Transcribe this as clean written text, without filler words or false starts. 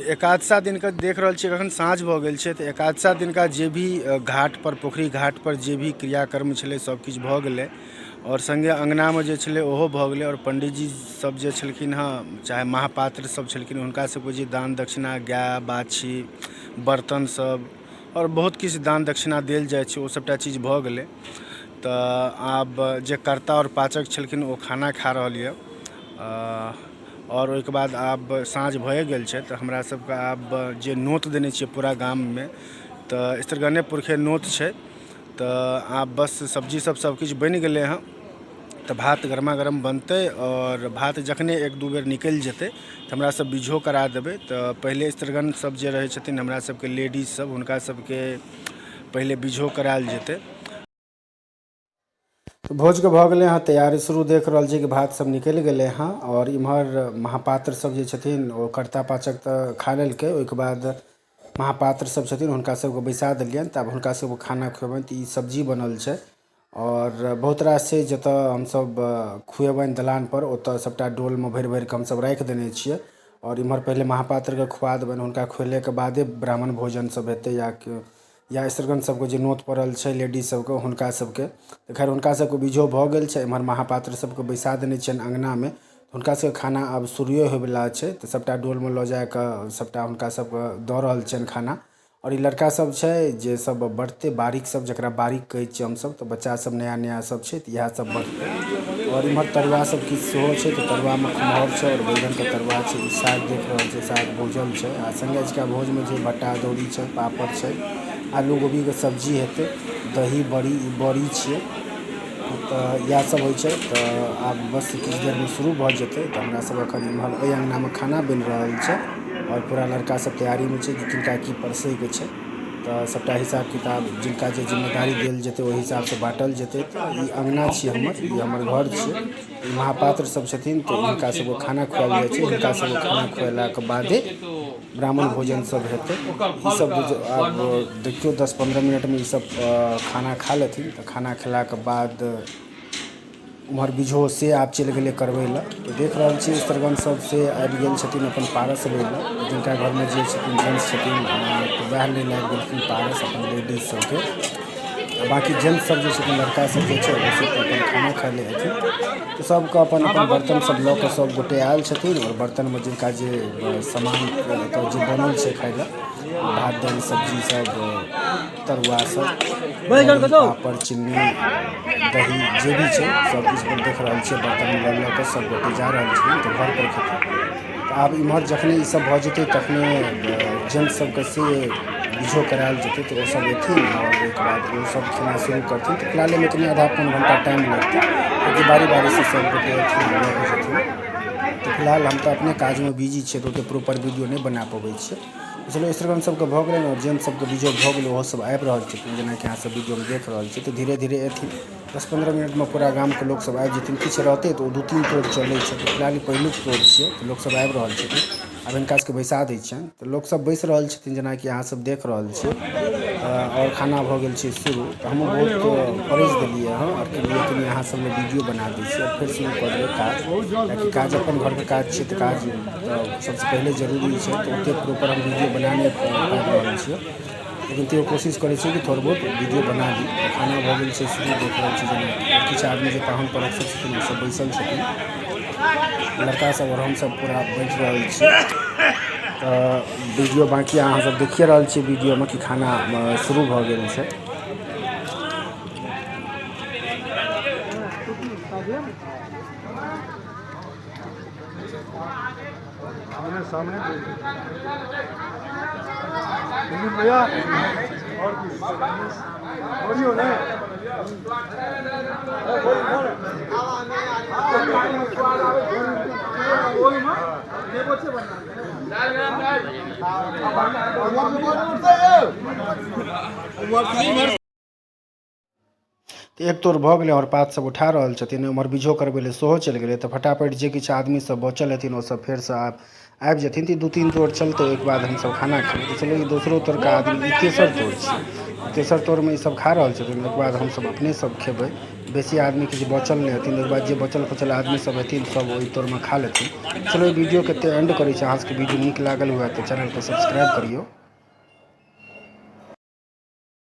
तऽ एकादशा दिनके देख रहल छियै एखन साँझ भऽ गेल छै तऽ एकादशा दिनका जे भी घाटपर पोखरि घाटपर जे भी क्रियाकर्म छलै सब किछु भऽ गेलै आओर सङ्गे अङ्गनामे जे छलै ओहो भऽ गेलै आओर पण्डीजी सब जे छलखिन हँ चाहे महापात्र सब छलखिन हुनका सबके जे दान दक्षिणा गाय बाछी बर्तन सब आओर बहुत किछु दान दक्षिणा देल जाइ छै ओ सबटा चीज भऽ गेलै तऽ आब जे कर्ता आओर पाचक छलखिन ओ खाना खा रहल यऽ आओर ओहिके बाद आब साँझ भए गेल छै तऽ हमरा सबके आब जे नोत देने छियै पूरा गाममे तऽ स्त्रीगणे पुरखे नोत छै तऽ आब बस सब्जी सब सब किछु बनि गेलै हँ तऽ भात गरमा गरम बनतै आओर भात जखने एक दू बेर निकलि जेतै तऽ हमरा सब बीझो करा देबै तऽ पहिले स्त्रीगण सब जे रहै छथिन हमरा सबके लेडीज सब हुनका सबके पहिले बीझो करायल जेतै तऽ भोजके भऽ गेलै हँ तैयारी शुरू देख रहल छी कि भात सब निकलि गेलै हँ आओर इम्हर महापात्र सब जे छथिन ओ कर्ता पाचक तऽ खा लेलकै ओहिके बाद महापात्र सब छथिन हुनका सबके बैसा देलियनि तऽ आब हुनका सबके खाना खुएबनि तऽ ई सब्जी बनल छै आओर बहुत रास छै जतऽ हमसब खुएबनि दलानपर ओतऽ सबटा डोलमे भरि भरिकऽ हमसब राखि देने छियै आओर इम्हर पहिले महापात्रके खुआ देबनि हुनका खुएलाके बादे ब्राह्मण भोजन सब हेतै या या स्त्रीगण सबके जे नोत पड़ल छै लेडीज सबके हुनका सबके तऽ खैर हुनका सबके बीझो भऽ गेल छै एम्हर महापात्र सबके बैसा देने छियनि अङ्गनामे हुनका सबके खाना आब शुरुए होइवला छै तऽ सबटा डोलमे लऽ जाकऽ सबटा हुनका सबके दऽ रहल छियनि खाना आओर ई लड़का सब छै जे सब बँटतै बारिक सब जकरा बारिक कहै छियै हमसब तऽ बच्चा सब नया नया सब छै तऽ इएह सब बँटतै आओर इम्हर तरुआ सब किछु सेहो छै तऽ तरुआमे कुम्हर छै आओर बैगनके तरुआ छै ई साग देख रहल छै साग भूजल छै आ सङ्गे अजुका भोजमे जे भट्टा अदौरी छै पापड़ छै आलू गोभीके सब्जी हेतै दही बड़ी ई बड़ी छियै तऽ इएह सब होइ छै तऽ आब बस किछु देरमे शुरू भऽ जेतै तऽ हमरा सब एखन इम्हर एहि अङ्गनामे खाना बनि रहल छै आओर पूरा लड़का सब तैयारीमे छै कि किनका की परसैके छै तऽ सबटा हिसाब किताब जिनका जे जिम्मेदारी देल जेतै ओहि हिसाबसँ बाँटल जेतै तऽ ई अङ्गना छियै हमर ई हमर घर छियै ई महापात्र सब छथिन तऽ हिनका सबके खाना खुआएल जाइ छै हिनका सबके खाना खुएलाके बादे ब्राह्मण भोजन सब हेतै ई सब आब देखियौ 10-15 मिनटमे ई सब खाना खा लेथिन तऽ खाना खेलाके बाद उम्हर बिझो से आब चलि गेलै करबै लए तऽ देख रहल छियै स्त्रीगण सब से आबि गेल छथिन अपन पारस लै लए जिनका घरमे जे छथिन जेंट्स छथिन तऽ वएह लै लए आबि गेलखिन पारस अपन लेडीज सबके बाँकी जेंट्स सब जे छथिन लड़का सब जे छै ओ सब तऽ अपन खाना खाइ लए एथिन तऽ सबके अपन अपन बर्तन सब लऽ कऽ सब गोटे आयल छथिन आओर बर्तनमे जिनका जे सामान एतऽ जे बनल छै खाइ लए भात दालि सब्जी सब तरुआ सब पापड़ चिन्नी दही जे भी छै सब किछु पर देख रहल छियै बर्तनमे लऽ लऽ कऽ सब गोटे जा रहल छथिन तऽ घर पर खेथिन तऽ आब इम्हर जखने ई सब भऽ जेतै तखने जेंट्स सबके से बिझो करायल जेतै तऽ ओ सब एथिन आओर ओहिके बाद ओ सब खेनाइ शुरू करथिन तऽ फिलहाल एहिमे कनि आधा पौन घंटा टाइम लगतै किएकि बारी बारीसँ सब गोटे एथिन लऽ कऽ जेथिन तऽ फिलहाल हम तऽ अपने काजमे बिजी छियै तऽ ओतेक प्रॉपर वीडियो नहि बना पबै छियै चलू स्त्रीगण सबके भऽ गेलै आओर जेंट्स सबके बीझो भऽ गेलै ओहो सब आबि रहल छथिन जेनाकि अहाँ सब वीडियोमे देख रहल छी तऽ धीरे धीरे एथिन 10-15 मिनटमे पूरा गामके लोक सब आबि जेथिन किछु रहतै तऽ ओ 2-3 तोड़ चलै छै तऽ फिलहाल ई पहिलुक तोड़ छियै तऽ लोक सब आबि रहल छथिन आब हिनका सबके बैसा दै छियनि तऽ लोक सब बैस रहल छथिन जेनाकि अहाँ सब देख रहल छियै आओर खाना भऽ गेल छै शुरू तऽ हमहूँ बहुत परसि देलियै हँ आओर कहलियै कनि अहाँ सब लए वीडियो बना दै छियै आओर फेर शुरू कऽ देबै काज किएकि काज अपन घरके काज छियै तऽ काज तऽ सबसँ पहिले जरूरी छै तऽ ओतेक प्रॉपर हम वीडियो बना नहि पाबि रहल छियै लेकिन तैयो कोशिश करै छियै कि थोड़ बहुत वीडियो बना ली खाना भऽ गेल छै शुरू देख रहल छी जेना किछु आदमी जे पाहुन परख सब छथिन ओ सब बैसल छथिन लड़का सब आओर हमसब पूरा बैठ रहल छी तऽ वीडियो बाँकी अहाँ सब देखिए रहल छियै वीडियोमे कि खाना शुरू भऽ गेल छै। सामने सामने भैया और बोलियो ने तऽ एक तोर भऽ गेलै आओर पात सब उठा रहल छथिन ओम्हर बीझो करबै लए सेहो चलि गेलै तऽ फटाफट जे किछु आदमी सब बचल हेथिन ओ सब फेरसँ आब आबि जेथिन तऽ ई 2-3 तोर चलतै ओहिके बाद हमसब खाना खेबै तऽ चलू ई दोसरो तोरके आदमी ई तेसर तोर छियै तेसर तोरमे ई सब खा रहल छथिन ओहिके बाद हमसब अपने सब खेबै बेसी आदमी किछु बचल नहि हेथिन। ओहिके बाद जे बचल खुचल आदमी सब हेथिन सब ओहि तोरमे खा लेथिन। चलो वीडियो के एते एंड करै छी। अहाँ सबके वीडियो नीक लागल हुए तऽ चैनलके सब्सक्राइब करियौ।